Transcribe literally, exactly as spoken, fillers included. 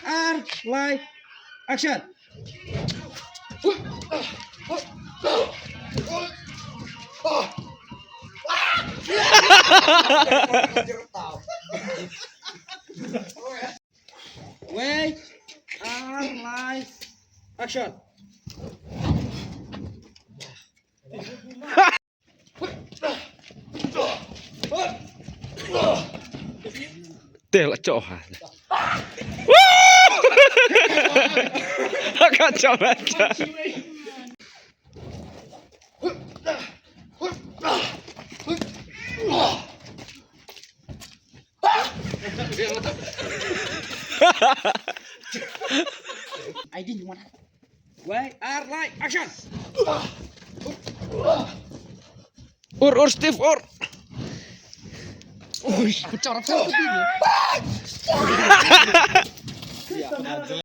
Ar, lai, action. Wei, ar, lai, action. Te la choh ha. Ka choh la choh. I didn't want. Wei, ar, lai, action. Ur, ur, Steve, ur. Ui, pecah rata tu.